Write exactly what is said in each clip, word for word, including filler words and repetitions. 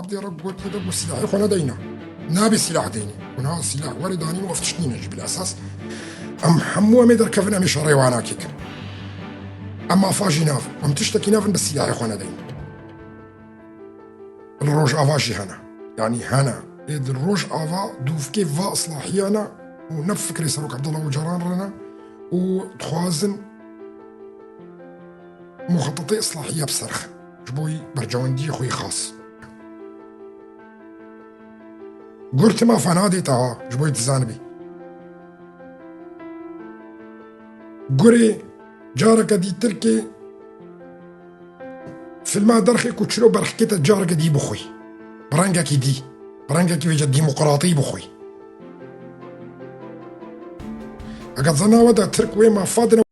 Abdê re gotiye de ku sîlahê xwe nedeyna. Nabê sîlah deynî. Ku niha sîlah werê danîn û ev tişt nîne jî bilesas. Em hemû em ê derkevin, em ê şerê wana kê kin. Em mafa jî navin. Em tiştekî navin bi sîlahê xwe nedeyn. Li Rojava jî hene. Yanî hene. Ê di Rojava dûvkê va islahiyana û ne bi fikrê Serok Abdullah Ocalan re ne û dixwazin muxetetê islahiya bi ser xin ji bo bercewendiyê xwe yê xas. Gur ti mafa nadê te ha ji bo yê dizanibî. Gurê careke dî tirkê filma derxê ku çiro berxikê te careke dî bixwî. Bi rengekî dî. Bi rengekî vêce demokratî bixwî. Eger zana we de tirk wê mafa dine.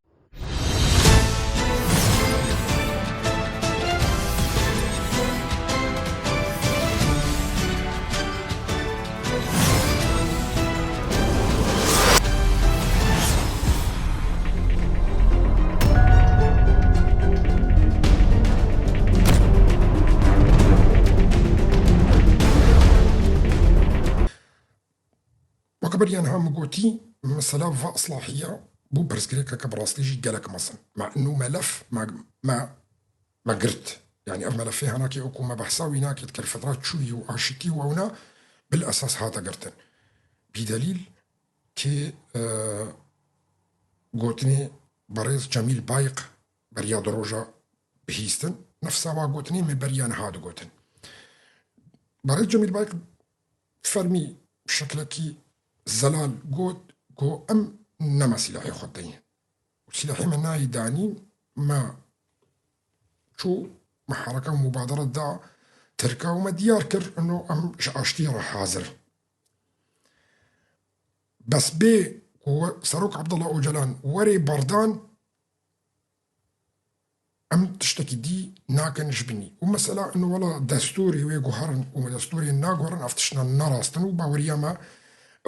Weke beriya niha min gotî, mesela va islahiya bû pirsgirêkeke bi rastî jî gelek mezin. Me û melef me, me, me girt. Yanî ev melefê henakê û ku me behsa wî nakê dikir fitra çûyî û aşitî û ewna bil esas hate girtin. Bîdelîl kê, e, gotinê berêz Cemîl Bayq beriya di roja bihîstin. Nefsa wa gotinê me beriya niha digotin. Berêz Cemîl Bayq fermî şeklekî zelal got ku em nema sîlahê xwe deyin. Û sîlahê me nayê danîn, me çû, me hereke û mubadere da Tirka û me diyar kir ino em ji aştiyê re hazir in. Bes bê ku we-, Serok Abdullah Ocalan werê berdan, em tiştekî dî nakin ji binî. Û mesela ino wela destûrê wê guherin û destûrê naguherin, ev tiştna ne rast in û baweriya me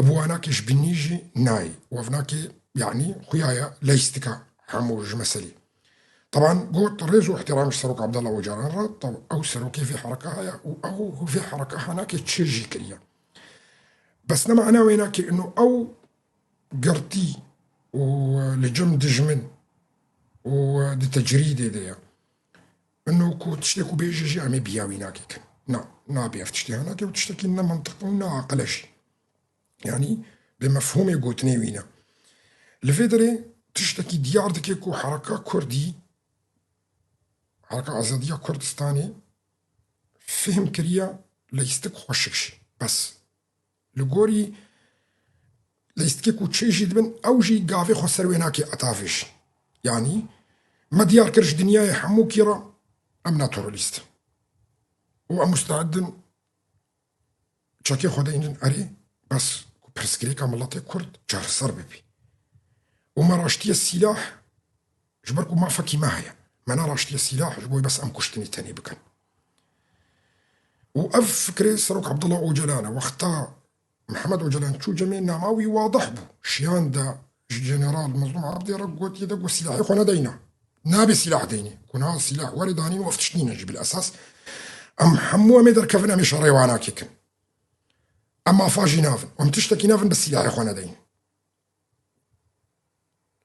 bi wana ke ji binî jî nayê. Û ev nake, yanî xuya ye leyîstika hemû ji meselê. Teban got rêz û ihtiram ji Serok Abdullah Ocalan re, tab-, ew serokê vê hereka heye û ew vê hereka henake çê jî kiriye. Bes ne mana wê nake ino ew girtî û li cem dijmin û di tecrîdê de ye. Ino ku tiştê ku bêje jî em ê biya wî nakê kin. Na, nabê ev tiştê henake û tiştekî ne mentiqî û ne aqile jî. Yanî bi mefhûmê gotinê wî ne. Li vê derê tiştekî diyar dike ku hereka Kurdî, hereka azadiya Kurdistanê fihim kiriye leyîstik xweşik jî. Bes li gorî leyîstikê ku çê jî dibin, ew jî gavê xwe ser wê nake etavê jî. Yanî me diyar kir ji dinyayê hemûkî re em ne terorîst in. Û em musteid in çekê xwe deynin erê, bes ku pirsgirêka miletê Kurd çareser bibe. Û me raştiye sîlah ji ber ku mafekî me heye. Me ne raştiye sîlah ji bo bes em kuştinî tenê bikin. Û ev fikrê Serok Abdullah Ocalan e. Wexta Mihemed Ocalan çû cemê, nama wî wadih bû. Şiyan de ji General Mezlûm Abdê re gotiye de ku sîlahê xwe nedeyna. Nabê sîlah deynê. Ku niha sîlah werê danîn û ev tişt nîne jî bil esas. Em hemû em ê derkevin, em ê şerê wana kê kin. Em mafa jî navin. Em tiştekî navin bi sîlahê xwe nedeyin.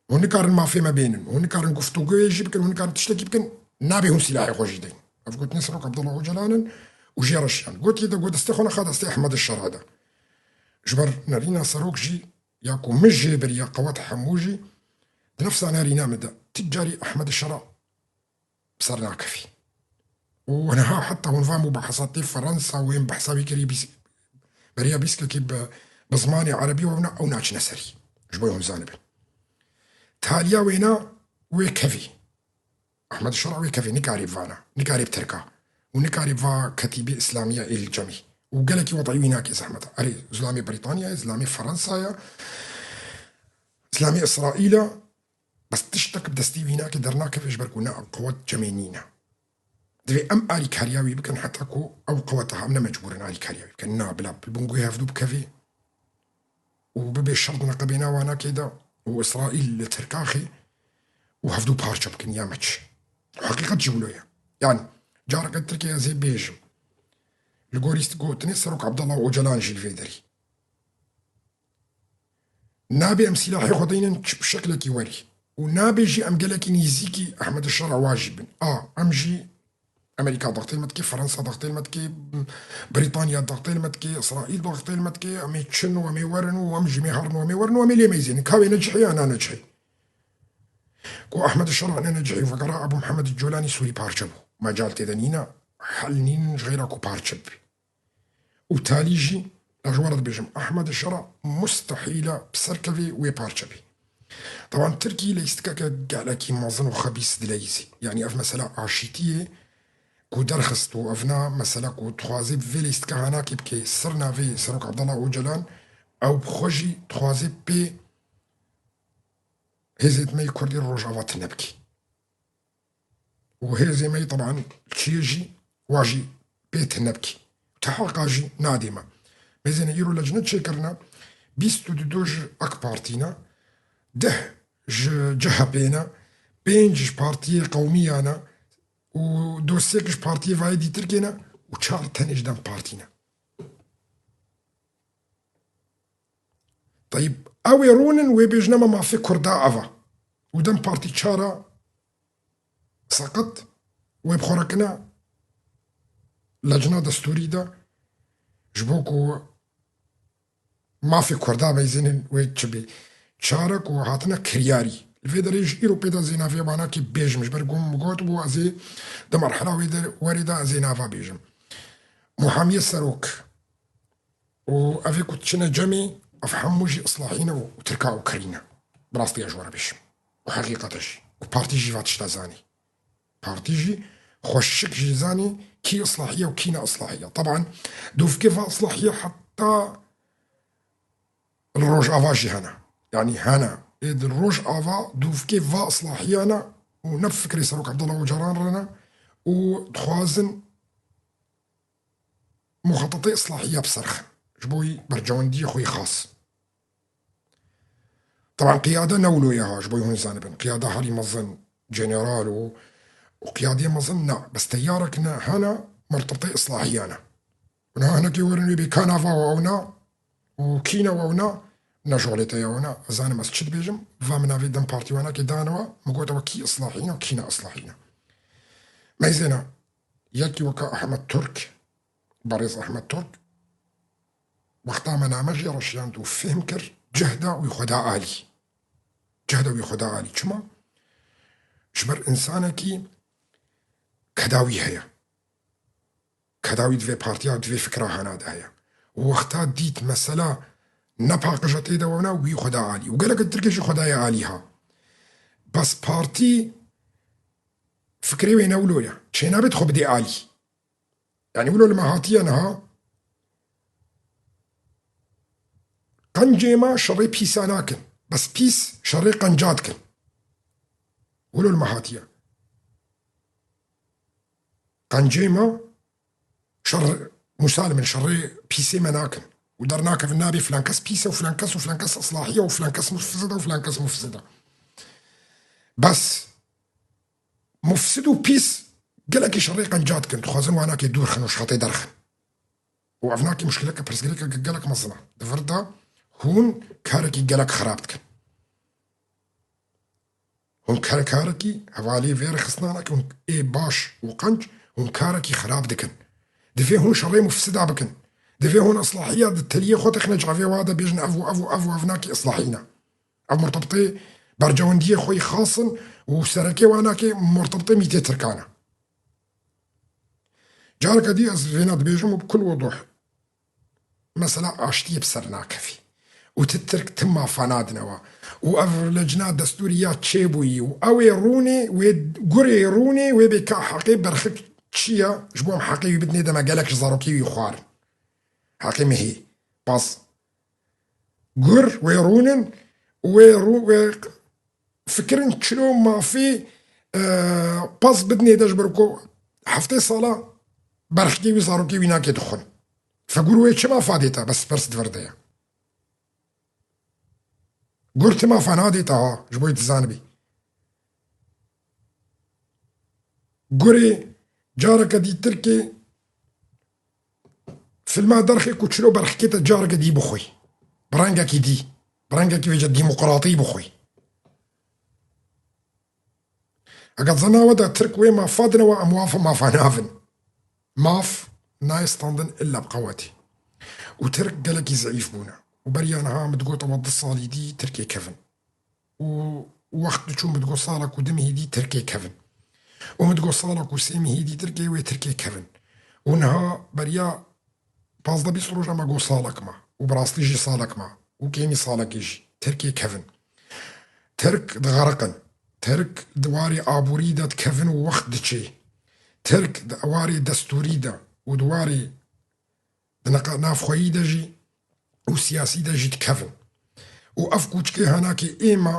Hûn nikarin mafê me bênin. Hûn nikarin guftûgoyê jî bikin, hûn nikarin tiştekî bikin. Nabê hûn sîlahê xwe jî deyin. Ev gotinê Serok Abdullah Ocalan in û jê re şiyan. Gotiye de got destê xwe nexe destê Ehmed Şera de. Ji ber nerîna Serok jî ya ku min jê biriya qewet hemû jî di nefsa nerîna min de. Ti carî Ehmed Şera bi ser nakevî. Û niha heta hûn va mubahesat tê Fransa û yên behsa wî kirî bîs-, beriya bîskekî bi, bi zimanê erebî û ew na, ew naçine serî. Ji bo hûn zanibin. Taliya wêna wê kevî. Ehmed Şera wê kevî nikarî vana, nikarî bi tirka. Û nikarî va ketîbê îslamiya ê li cemî. Û gelekî wedayî wî nake zehmet. Erê, zilamê Brîtanyayê, zilamê Fransaya, zilamê Îsraîla, bes tiştek bi destî wî nake, dernakeve ji ber ku ne qewet cemê nîne. Divê em alîkariya wî bikin heta ku ew qeweta em ne mecbûr in alîkariya wî bikin. Na, bila bi bingûyê hevdû bikevê û bibê şer di neqebê newanakê de û Îsraîl li tirkaxê û hevdû parçe bikin ya meç. Heqîqet jî wilo ye. Yanî, careke Tirkiye ez ê bêjim. Li gorî gotinê Serok Abdullah Ocalan jî li vê derî. Nabê em sîlahê xwe deynin çi bi şeklekî werî. Û nabê jî em gelekî nîzîkî Ehmed Şera wa jî bin. A, em jî Amerîka daxtê me dikê, Fransa daxtê me dikê, Brîtanya daxtê me dikê, Îsraîl daxtê me dikê, em ê çin û em ê werin û em jî mê herin û em ê werin û em ê lê meyzênin. Ka wê necihê ya na necihê. Ku Ehmed Şera ne necihê û vegera Ebû Mihemed Colanî Sûrî parçe bû. Mecal tê de nîne, hel nînin ji xeyra ku parçe bibe. Û talî jî, ez ji we re dibêjim, Ehmed Şera mustehîl e bi ser kevê wê parçe bê. Teban Tirkî leyîstikeke gelekî mezin û xebîs dileyîzî. Yanî ev mesela aşîtiyê ku derxist û ev na mesela ku dixwazê bi vê leyîstika hanakê bike ser navê Serok Abdullah Ocalan, ew bi xwe jî dixwazê pê hêzê me yê Kurdî Rojava tune bike. Û hêzê me yî teban çiyê jî wa jî pê tune bikî. Tehaqa jî nadê me. Mêzêne îro lecne çêkirine, bîst û du ji AK Partî ne, deh ji CHP'ê ne, pênc ji Partiyê Qewmiya ne û dosyek ji partiyê vayê dîtirkê ne û çar tenê ji DEM Partî ne. Teyîb, ew ê rûnin wê bêjine me mafê Kurda ev e. Û DEM Partî çar e seqet wê bi xwe re kine lecna destûrî de ji bo ku mafê Kurda meyzênin wê çi bê. Çar e ku hatine kiryarî. Li vê derê ji îro pê de zênavê wanakê bêjim. Ji ber ku min got bû ez ê di merhela wê de werê de ez ê nava bêjim. Muhamiyê Serok. Û ev ê ku diçine cemê, ev hemû jî islahî ne û tirka û kirî ne. Bi rastiya ji we re bêjim. Û heqîqet e jî. Û partî jî va tişta zanî. Partî jî xweşik jî zanî kî islahî ye û kî ne islahî ye. Teban, dûvkê va islahî ye heta li Rojava jî hene. Yanî hene. Ê di Rojava dûvkê va islahî hene û ne bi fikrê Serok Abdullah Ocalan re ne û dixwazin muxetetê islahiya bi ser xin, ji bo wî bercewendiyê xwe yê xas. Teban qiyade ne wilo ye ha, ji bo wî hûn zanibin. Qiyade herî mezin, general û, û qiyadê mezin ne. Bes teyarek ne hene, mertebetê islahiya ne. Û niha hinekê werin wê bê ka nava we ew ne û kî ne we ew ne, ne ji holê te ye ew ne. Ez zanim ez çi dibêjim, va min navê DEM Partî wanakê dane we, min got ew kî islahî ne û kî ne islahî ne. Meyzêne, yekî weke Ehmed Turk, Berêz Ehmed Turk, wexta me name jê re şiyand û fêhm kir, cih da wî xwe da alî. Cih da wî xwe da alî. Çima? Ji ber însanekî kedawî heye. Kedawî di vê partiya, di vê fikra hana de heye. Û wexta dît mesela ne paqij e tê de wewna, wî xwe da alî. Û gelek Tirkê jî xwe daye alî ha. Bes partî fikrê wê ne wilo ye. Çênabêt xwe bidê alî. Yanî wilo li me hatiye niha, qencê me şerê pîsa nakin. Bes pîs şerê qenca dikin. Wilo li me hatiye. Qencê me şer, mûsal min şerê pîsê me nakin. Û dernakevin nabê filan kes pîs e û filan kes û filan kes islahî ye û filan kes mufsid e û filan kes mufsid e. Bes mufsid û pîs gelekî şerê qenca dikin, dixwazin wanakê dûr xin û ji xetê derxin. Û ev nakê muşkileke pirsgirêke gelek mezin e. Di vir de hûn karekî gelek xirab dikin. Hûn kare-, karekî hevalê vê rêxistinaneke hûn ê baş û qenc, hûn karekî xirab dikin. Divê hûn şerê mufsida bikin. Divê hûn islahiya di teliyê xwe tixine çavê wa de bêjin ev û ev û ev û ev nakê islahî ne. Ev murtebitê bercewendiyê xwe yî xas in û serekê wan nake murtebitê mîtê tirkan e. Careke dî ez vêna dibêjim û bi kul wuduh mesela aştiyê bi ser nakevî. Û ti tirk ti mafa nadine we. Û ev lecna destûrî ya çêbûyî û ew ê rûnê, wê gurê rûnê, wê bê ka heqê berxik çi ye, ji bo em heqê wî bidinê de me gelek ji zarokê wî xwarin. Heqê mehê. Baz. Gur wê rûnin, wê rû-, wê fikirin çilo mafê, e, paz bidinê de ji ber ku heftê sala berxikê wî zarokê wî nake dixwin. Fe gur wê çi mafa dê te, bes pers di vir de ye. Gur ti mafa nadê te ha, ji bo yê tu zanibî. Gurê careke dî tirkê Filma derxê ku çilo berxikê te careke dî bixwî. Bi rengekî dî. Bi rengekî vêce demokratî bixwî. Eger zana we de Tirk wê mafa dine we em waf mafa navin. Maf nayê standin illa bi qewetê. Û Tirk gelekî zeîf bûne. Û beriya niha min digot ewa du salî dî Tirkê kevin. Û wext diçû min digot sala ku du mihî dî Tirkê kevin. Û min digot sala ku sê mihî dî Tirkê wê Tirkê kevin. Û niha beriya pazdeh bîst roj ema got salek ma. Û bi rastî jî salek ma. Û kêmî salekê jî. Tirkê kevin. Tirk dixeriqin. Tirk di warê aborî de dikevin û wext diçê. Tirk di warê destûrî de û di warê di neqa-, navxweyî de jî û siyasî de jî dikevin. Û ev kûçikê hanakê êma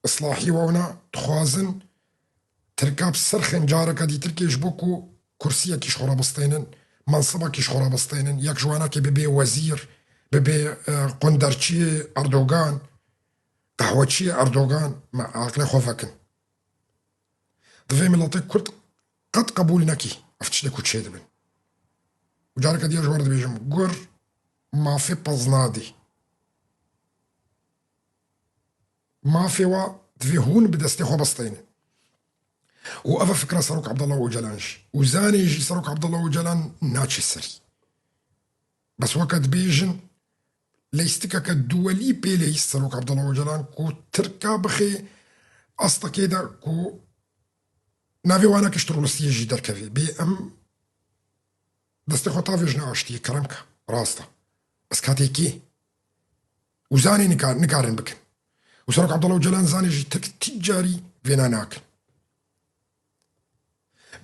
Islahî wewna dixwazin Tirka bi ser xêncareke dî Tirkê ji bo ku kursiyekî ji xwe re bistênin, mensibekî ji xwe re bistênin, yek ji wanakê bibe wezîr, bibe, e, qunderçiyê Erdogan, qehweçiyê Erdogan, me aqilê xwe vekin. Di vê miletê Kurd qet qebûl nekî ev tiştê ku çêdibin. Û careke diya ji we re dibêjim, gur mafê pez nadî. Mafê wa divê hûn bi destê xwe bisteynin. Û ev e fikra Serok Abdullah Ocalan jî. Û zanê jî Serok Abdullah Ocalan naçe serî. Bes weke dibêjin, leyîstikeke duwelî pê leyîst Serok Abdullah Ocalan ku Tirka bixê astekê de ku navê wana kişt rûlistiyê jî derkevê. Bê em destê xwe tavêjine aştiyê, kerem ke, rast e. Bes katê kê? Û zanê nika-, nikarin bikin. Û Serok Abdullah Ocalan zanê jî Tirk ti carî vêna nakin.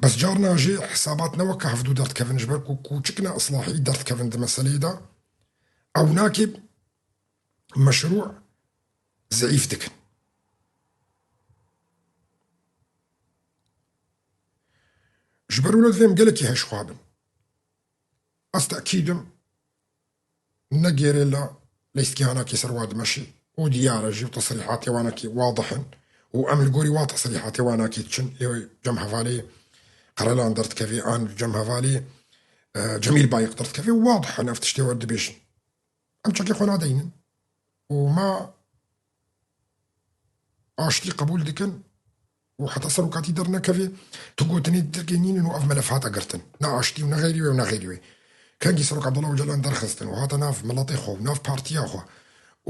Bes carna jê hisabat ne weke hevdû derdikevin, ji ber ku kûçikna islahî derdikevin di meseleyê de, ew nakê meşrû zeîf dikin. Ji ber wilo divê em gelekî hêşxwe bin. Ez tekîd im, ne gêrê la leyîstikê hanakê ser wa dimeşî û diyar e jî û tesrîhatê wanakê wadih in û em li gorî wa tesrîhatê wanakê diçin, ê cem hevalê Qerelan derdikevê an cem hevalê, e, Cemîl Bayik derdikevê, wadih in ev tiştê we dibêjin. Em çekê xwe nadeynin û ma aştî qebûl dikin û heta serokatî dernekevê, tu gotinê Tirkê nînin û ev melef hate girtin. Ne aştî û ne xeyrî wê û ne xeyrî wê. Kengî Serok Abdullah Ocalan derxistin û hate nav miletê xwe û nav partiya xwe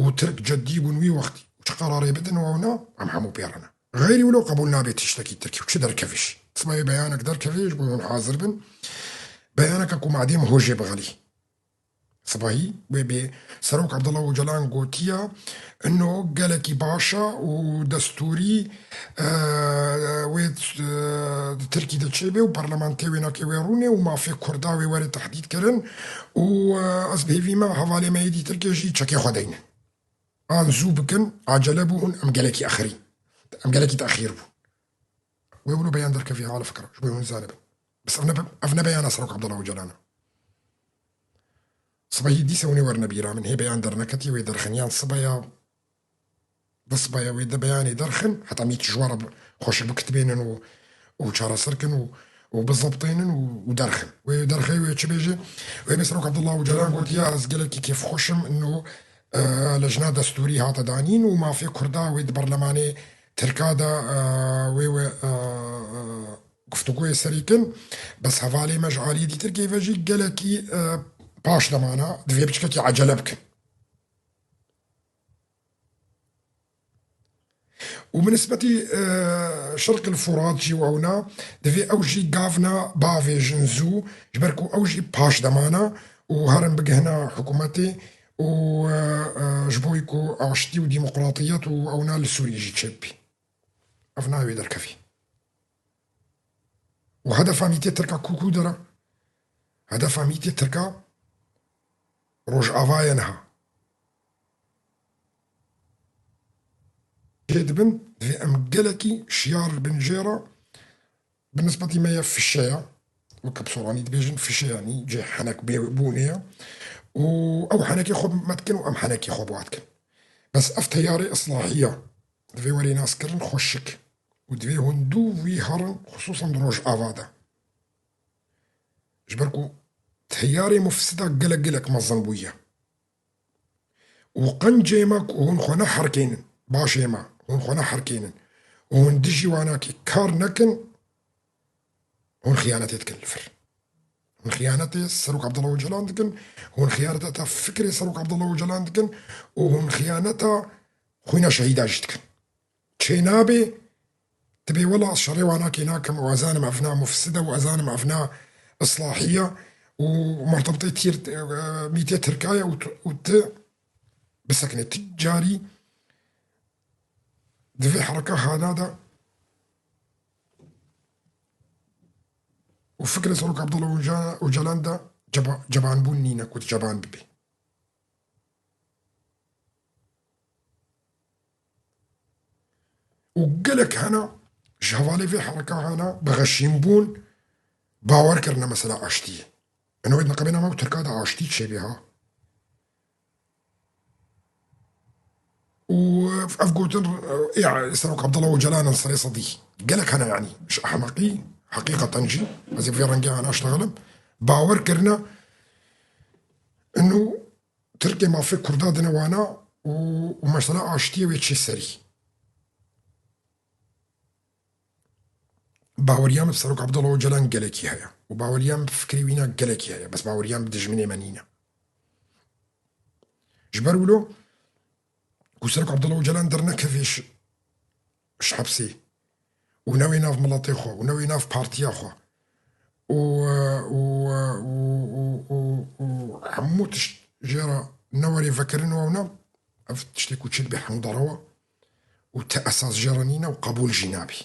û Tirk ceddî bûn wî wextî û çi qerarê bidin û ew na, em hemû pê re ne. Xeyrî wilo qebûl nabe tiştekî Tirkî û çi derkevî jî. Sibahê beyanek derkevê ji bo hûn hazir bin. Beyaneke ku madê min hojê bixelî. Sibahî wê bê Serok Abdullah Ocalan gotiya, ino gelekî baş e û destûrî, e, wê, e, di Tirkî de çêbe û parlamentê wê nake wê rûnê û mafê Kurda wê were tehdîd kirin û, e, ez bi hêvî me hevalê me yê dî Tirkê jî çekê xwe deynin. An zû bikin, acele bû hûn, em gelekî exirî. Em gelekî texîr bûn. Wê wilo beyan derkevî hala fikra, ji bo hûn zanibin. Bes ev ne, ev ne beyana Serok Abdullah Ocalan e. Sibahî dîsa hûn ê werine bîra min, hê beyan derneketî, wê derxin yan sibeya, di sibeya wê di beyanê derxin, heta mît ji we re bi-, xweşik bikitibênin û, û çareser kin û, û bizebtênin û, û derxin. Wê derxê wê çi bêje? Wê bê Serok Abdullah Ocalan gotiya, ez gelekî kêfxweş im, ino, e, lejna destûrî hate danîn û mafê Kurda wê di berlemanê Tirka de, e, wê wê, e, e, guftûgoyê serî kin. Bes hevalê me ji aliyê dîtirkê ve jî gelekî, e, paş demana, divê piçkekî ecele bikin. Û bi nisbetî, e, Şerqil Furat jî û ewna, divê ew jî gavna bavêjin zû, ji ber ku ew jî paş demana û herin bigihina hikûmetê û, e, e, ji bo ku aştî û demokratiyet û ewna li Sûriyê jî çêbibî. Ev nayê wê derkevî. Û hedefa mîtê Tirka ku, ku dera? Hedefa mîtê Tirka Rojava ye niha. Jê dibin, divê em gelekî şiyar bin jê re, bi nisbetî me ye fişe ye, weke bi soranî dibêjin, fişe, yanî cê henek bê bûnê ye. Û ew henekê xwe me dikin û em henekê xwe bi wa dikin. Bes ev teyarê islahî ye. Divê werê naskirin xweşik. Û divê hundu wî herin, xisûsan di Rojava de. Ji ber ku teyarê mufsida gelek gelek mezin bûye. Û qencê me ku hûn xwe neherkênin, başê me, hûn xwe neherkênin û hûn dijî wanakî kar nekin, hûn xiyanetê dikin li vir. Hûn xiyanetê Serok Abdullah Ocalan dikin, hûn xiyaneta fikrê Serok Abdullah Ocalan dikin û hûn xiyaneta xwîna şehîda jî dikin. Çênabê, dibê wela ez şerê wanakê nakim û ez zanim ev na mufsid e û ez zanim ev na islahî ye û mertebetê tîr, e, mîtê tirka ye û tu, û tu bisekine. Ti carî di vê hereka hana de û fikrê Serok Abdullah Oca-, Ocalan de ceba-, cebanbûn nîne ku tu ceban bibî. Û gelek hene ji hevalê vê hereka hene bi xeşînbûn bawer kirine mesela aştiyê. Eno wê neqebê nama ku Tirka de aştî çêbê ha. Û ev, ev gotin, ê, Serok Abdullah Ocalan in serê sedî. Gelek hene yanî. Ji ehmeqî, heqîqeten jî, ez ê vê rengê hene aştexilim. Bawer kirine, ino Tirkê mafê Kurda dine wana û, û mesela aştiyê wê çê serî. Baweriya min bi Serok Abdullah Ocalan gelekî heye û baweriya min bi fikrê wîna gelekî heye. Bes baweriya min bi dijminê me nîne. Ji ber wilo ku Serok Abdullah Ocalan dernekeve ji, ji hepsê û newê nav miletê xwe û newê nav partiya xwe û, û, û, û, û, û hemû tişt jê re newerê vekirin û ew ne, ev tiştê ku çêdibe hemû derewa û ti esas jê re nîne û qebûl jî nabî.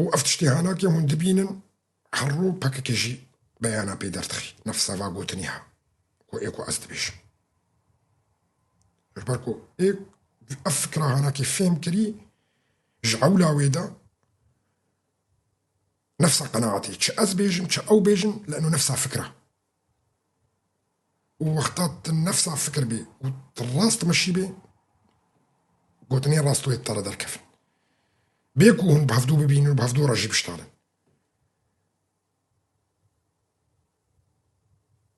Û ev tiştê hanakê hûn dibînin, her rû P K K jî beyana pê derdixî. Nefsa va gotinî ha. Ku ê ku ez dibêjim. Ji ber ku ê ev fikra hanakê fêm kirî, ji ewla wê de nefsa qenaetê. Çi ez bêjim, çi ew bêjin, li eno nefsa fikra. Û wexta tu nefsa fikir bî û tu rast meşî bî, gotinên rast wê te re derkevin. Bê ku hûn bi hevdû bibînin û bi hevdû re jî biştalin.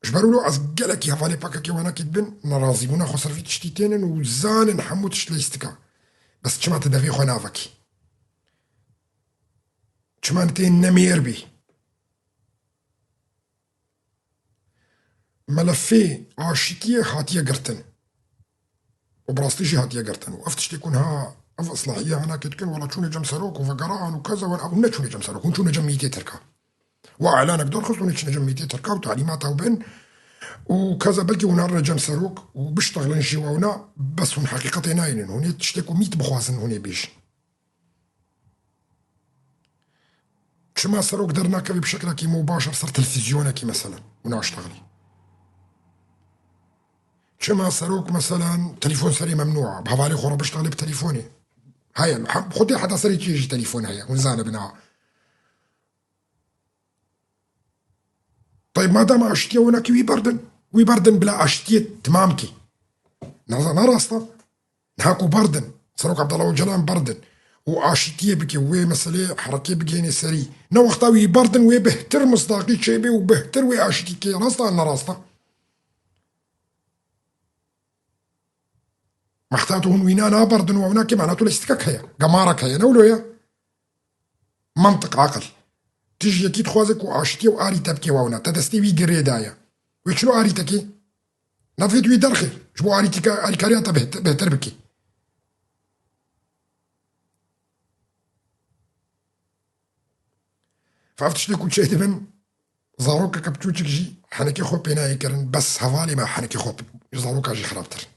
Ji ber wilo ez gelekî hevalê P K K wanakî dibin, nerazîbûna xwe ser vî tiştî tênin û zanin hemû tişt leyîstika. Bes çima tu devê xwe navekî? Çima tu tê nemêr bî? Melefê aşitiyê hatiye girtin. Û bi rastî jî hatiye girtin. Û ev tiştê ku niha ev islahiye hanakê dikin, wela çûne cem serok û vegeran û keza wen, ew neçûne cem serok, hûn çûne cem mîtê tirka. Wa îlanek derxist, hûn ê çine cem mîtê tirka û talîmata wî bin. Û keza belkî hûn herine cem serok û biştexilin jî wewna, bes hûn heqîqetê nayînin. Hûn ê tiştê ku mît bixwazin, hûn ê bêjin. Çima serok dernakevî bi şeklekî mûbaşir ser televîzyonekî, meselen, û naştexilî? Çima serok, meselen, telefon serê memnû a, bi hevalê xwe re biştexilê bi telefonê? Heye, hem, xwedê heta serê çiyê jî telefon heye, hûn zanibin ha. Teyb, madem aştiye winekî wî berdin, wî berdin bila aştiyê timam kî. Naza, ne rast e? Niha ku berdin, Serok Abdullah Ocalan berdin û aşitiyê bike, wê meselê herekê bigihêne serî. Ne wexta wî berdin, wê bihtir misdaqî çêbê û bihtir wê aşitî kê. Rast e, ne rast e? Wexta tu hûn wîna naberdin û ew nakê, mana tu lîstikek heye, gemarek heye, ne wilo ye? Mantiq, aqil. Tu ji yekî dixwaze ku aşitiyê û arî te bike wewna. Te destê wî girê daye. Wê çilo arî te kê? Navê tu wî derxê. Ji bo arîtîka-, arîkariya te bêht-, bêhtir bikî. Ev tiştê ku çêdibin, zarokeke biçûçik jî henekê xwe pê nayê kirin, bes hevalê me henekê xwe zaroka jî xirabtir.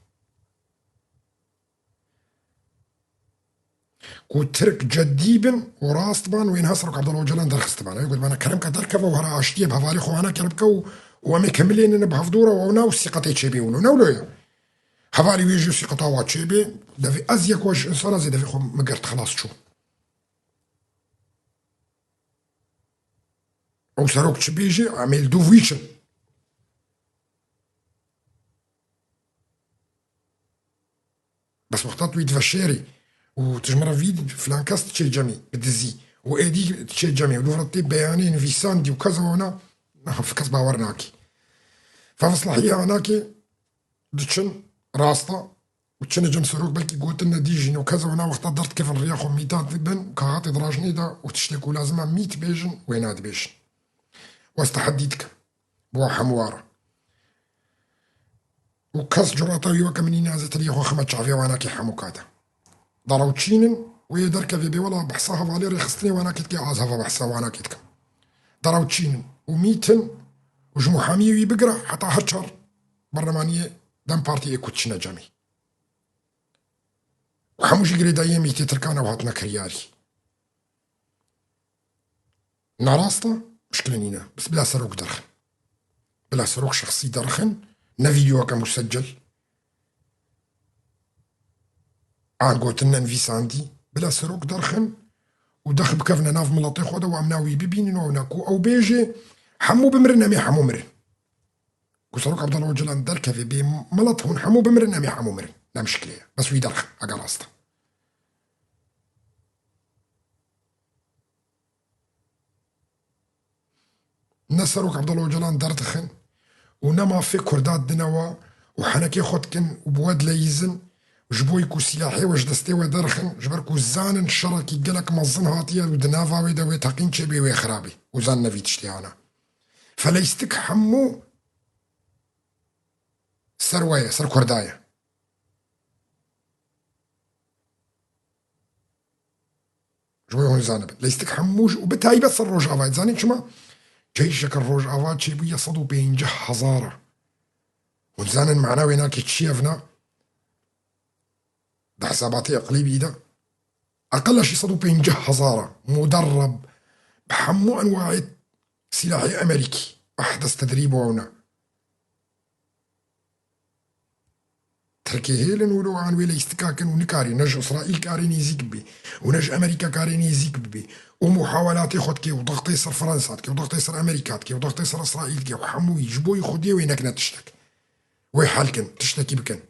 Ku Tirk cedî bin û rast ban, wê niha Serok Abdullah Ocalan derxistiban. Ew gotibana, kerem ke derkeve û here aştiyê bi hevalê xwe hana kere bike û, û em ê kemilênin bi hevdû re û ew na û sîqetê çêbê wilo. Ne wilo ye? Hevalê wê jî sîqeta wa çêbê, devê ez yek we ji insana zêde vê xwe migirt, xelas çû. Ew serok çi bêjê, em ê li dûv wî çin. Bes wexta tu wî diveşêrî û tu ji min re vî filan kes diçê cemî bi dizî û êdî diçê cemî û dûv re tê beyanê nivîsandî û keza wana, Niha kes bawer nake. Fevislahiya anakê diçin rasta û çine cem serok, belkî gotin nedîjîn û keza wana wexta derdikevin riya xwe mîta dibin û kaxatê dirajnê de û tiştê ku lazim e mît bêjin wê nadibêjin. Ez teheddî dikim. Bo hemû wa re. Û kes curata wî weke min nîne, ez ê tenê xwe xime çavê wanakê hemû kate. Dara û çînin û yê derkevê bê wela behsa hevalê rêxistinê wanakê dike, az heva behsa wanakê dikim. Dara û çînin û mîtin û ji muhamiyê wî bigire heta her çar berlemaniyê DEM Partî ê ku diçine cemê. Û hemû jî girêdayiyê mîtê Tirkan ew hatine kiryarî. Narast e, muşkile nîne. Bes bila serok derxin. Bila serok şexsî derxin, ne vîdeoyeke musecel. An gotin nenivîsandî. Bila serok derxin û dex bikevine nav miletê xwe de û em na wî bibînin û ew ne ku ew bêjê, hemû bimirin, em ê hemû mirin. Ku Serok Abdullah Ocalan derkeve bê milet hûn hemû bimirin, em ê hemû mirin. Ne mişkile ye. Bes wî derxin, eger rast e. Ne Serok Abdullah Ocalan derdixin û ne mafê Kurda dine wa û henekê xwe dikin û bi we dileyîzin, ji bo ku sîlahê we ji destê we derxin, ji ber ku zanin şerekî gelek mezin hatiye û di nava wê de wê teqîn çêbê, wê xirabê û zan ne vî tiştê hana. Felêstik hemû ser we ye, ser Kurda ye. Ji bo hûn zanibin. Leyîstik hemû ji, û bi taybet ser Rojavayê. Zanîn çima? Ceyşeke Rojava çêbûye sed û pêncî hezar e. Hûn zanin mana wê nake çi ye evna? Di hesabatê iqlîbî de. Eqela jî sed û pêncî hezar e. Muderreb. Bi hemû enwayê silahê Amerîkî. Ehdes tedrîb û ewna. Tirkê hêlin wilo an wê leyîstika kin û nikarî ne ji Îsraîl karê nêzîk bibê û ne ji Amerîka karê nêzîk bibê û muhawelatê xwe dike û dextê ser Fransa dike û dextê ser Amerîka dike û dextê ser Îsraîl dike û hemûyî ji bo yî xwediyê wê nekine tiştek. Wê hel kin, tiştekî bikin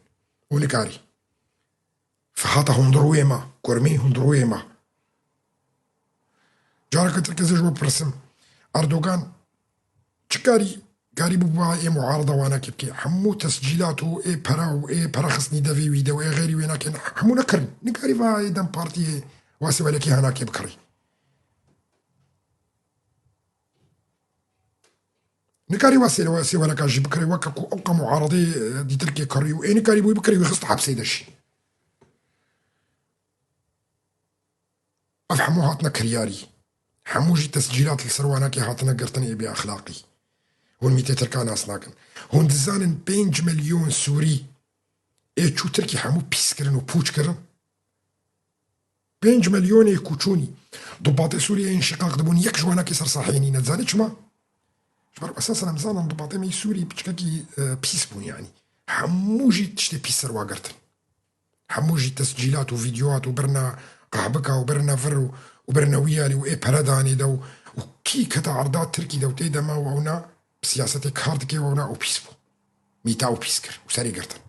û nikarî. Fihata hundirûyê me, kurmî hundirûyê me. Careke tirke ez ê ji we bipirsim. Erdogan çi karî, karî bû va ê muarada wanakê bike? Hemû tescîlat û ê pere û ê pere xistnî devê wî de û ê xeyrî wê nakin, hemû nekirin. Nikarî va ê DEM Partiyê wasê welekê hanakê bikirî. Nikarî wesê, wesê weleka jî bikirê, weke ku ewqa muaradê, e, dîtirkê kirî û ê nikarî bûyî bikirê, wî xist hepsê de jî. Ev hemû hatine kiryarî. Hemû jî tescîlat li ser wanakê hatine girtin ê bêexlaqî. Hûn mîtê Tirka nas nakin. Hûn dizanin pênc milyon Sûrî ê çû Tirkî hemû pîs kirin û pûç kirin? Pênc milyonê ku çûnî, dubatê Sûriyê înşiqaq dibûn, yek ji wanakê ser saheyê nîne. Dizanî çima? Ji ber esasen em zanin dubatê me yî Sûrî piçkekî, e, pîs bûn yanî. Hemû jî tiştê pîs ser wa girtin. Hemû jî tescîlat û vîdyoat û birina qehbika û birina vir û, û birina wî alî û ê pere danê de û, û kî kete erda Tirkî de û tê de ma û ewna bi siyasetê kar dike û ewna û pîs bû. Mîta û pîs kir û serê girtin.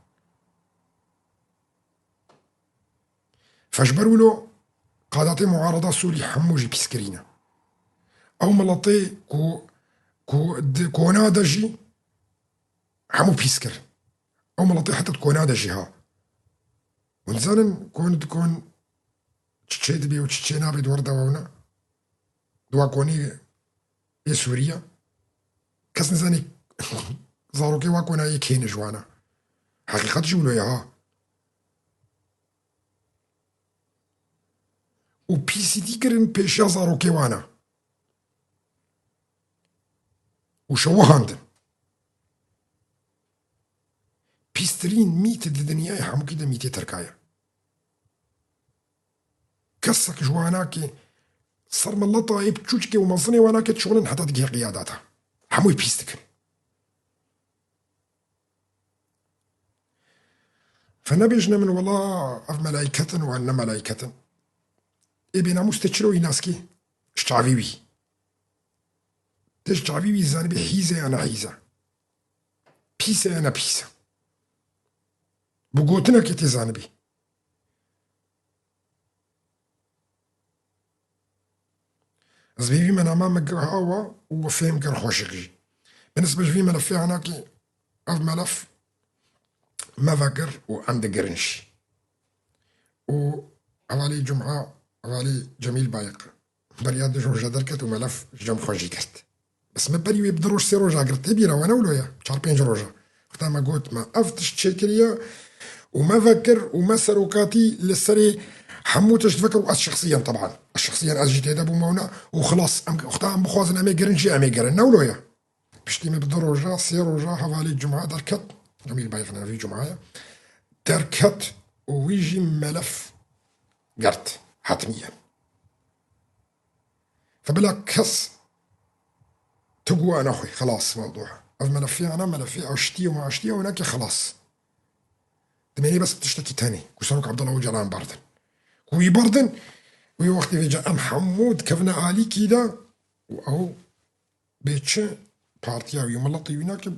Fe ji ber wilo qadatê muarada Sûrî hemû jî pîskirî ne. Ew miletê ku, ku di kona de jî hemû pîs kir. Ew miletê heta di kona de jî ha. Hûn dizanin kon di kon çi çê dibe û çi çê nabe di wer de wewna? Di wa konê ê Sûriye. Kes nizanî zarokê wa kona yê kê ne ji wana. Heqîqet jî wilo ye ha. Û pîsîtî kirin pêşiya zarokê wana. Û şewihandin. Pîstirîn mît di dinyayê hemûkî de mîtê Tirka ye. Kesek ji wanakê ser mileta ê biçûçikê û mezinê wanakê dişuxulin heta digihê qiyadata. Hemûyê pîs dikin. Fe nebêjine min wela ev melayket in û ev ne melayket in. Ê bênamûs te çiro wî nas kî? Ji çavî wî. Te ji çavî wî zanibî hîz e ya ne hîz e. Pîs e ya ne pîs e. Bi gotinekê tê zanibî. Ez vê vî menama min giha we û we fêm kir xweşik jî. Bi nisbet ji vî melefê hanakî, ev melef me vekir û em digirin jî. Û hevalê Cuma, hevalê Cemîl Bayik beriya du roja derket û melef ji cem xwe jî girt. Bes me berî wê bi du roj sê roja girt. Tê bîra we ne wilo ye? Çar pênc roja. Wexta me got me ev tişt çêkiriye û me vekir û me serokatî li serê hemû tişt vekir û ez şexsiyen teban. Ez şexsiyen ez jî tê de bûme û ne û xilas. Em, wexta em bixwazin em ê girin jî em ê girin. Ne wilo ye? Piştî me bi du roja, sê roja hevalê Cuma derket. Cemîl Bayik ne, vî Cuma ye. Derket û wî jî melef girt. Hetmiyen. Fe bila kes tu got ana xwe, xelas, mewdû. Ev melefê ana, melefê aştiyê û aştiyê û nake xelas. Dimênî bes tiştekî tenê, ku Serok Abdullah Ocalan berdin. Ku wî berdin, wî wextê vêca em hemû dikevine alîkî de û ew bê çi partiya wî û miletê wî nake,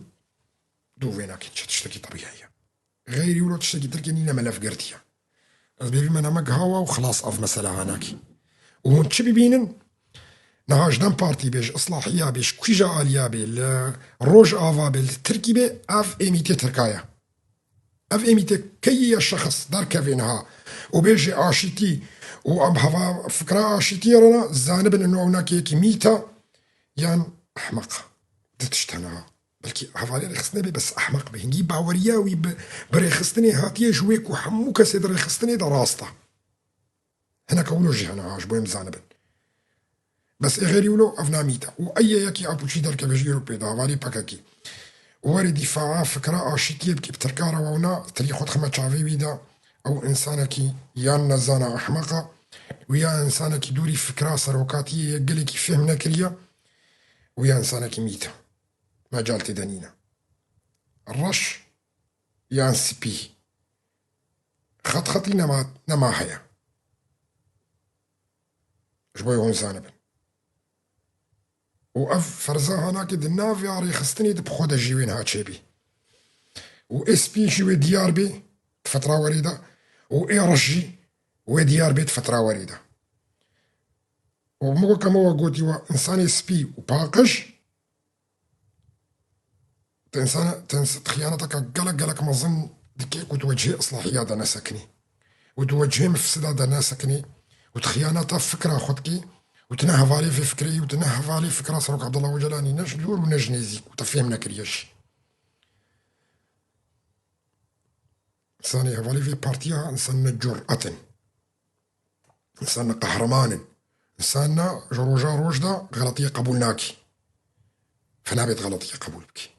dû vê nake, çi tiştekî tebîhî ye. Xeyrî wilo tiştekî Tirkiyê nîne melef girtiye. Ez bêvî me name gihawa û xilas ev mesele hanakî. Û hûn çi bibînin? Niha ji DEM Partî bê, ji Islahiya bê, ji kîja aliya bê, li Rojava bê, li Tirkî bê, ev êmîtê Tirka ye. Ev êmîtê keyî ye şexs derkevê niha û bêjê aşîtî û em heva fikra aşîtiyê re ne, zanibin ino ew nake yekî mît e yan ehmeq. Di tişt hene ha. Belkî hevalê rêxistinê bê, bes ehmeq bê. Hingî baweriya wî bi, bi rêxistinê hatiye ji wê ku hemû kesê di rêxistinê de rast e. Hineka wilo jî hene ha, ji bo em zanibin. Bes ê xêrî wilo ev namîte. Û ey ye yekî apûçî derkeve ji Ewropê de, hevalê P K K. Û werê dîfaa fikra aşîtiyê bikî bi Tirka re wewna, tirî xwe dixime çavê wî de, ew însanekî yan nezana ehmeq e, û ya însanekî dûrî fikra serokatiyê yek gelekî fêhm nekiriye, û ya însanekî mît e. Mecal tê de nîne. Reş yan spî. Xet xetî nema, nema heye. Ji bo hûn zanibin. Û ev ferza hanakê di nav ya rêxistinê de bi xwe de jî wê niha çêbî. Û ê spî jî wê diyar bê di fetra werê de û ê reş jî wê diyar bê di fetra werê de. Û min weke me we gotî we însanê spî û paqij Di insana, di ins-, di xiyaneteke gelek, gelek mezin dike ku di wecihê islahiya de nesekinî. Û di wecihê mifsida de nesekinî. Û di xiyaneta fikra xwe dikî. Û tu ne hevalê vê fikrê yî û tu ne hevalê fikra Serok Abdullah Ocalanî, ne ji dûr û ne ji nêzîk. Û te fêm nekiriye jî. Însanê hevalê vê partiya, însan ne curet in. Însan ne qehreman in. Însan ne ji roja roj de xeletiyê qebûl nakî. Fe nabêt xeletiyê qebûl bikî.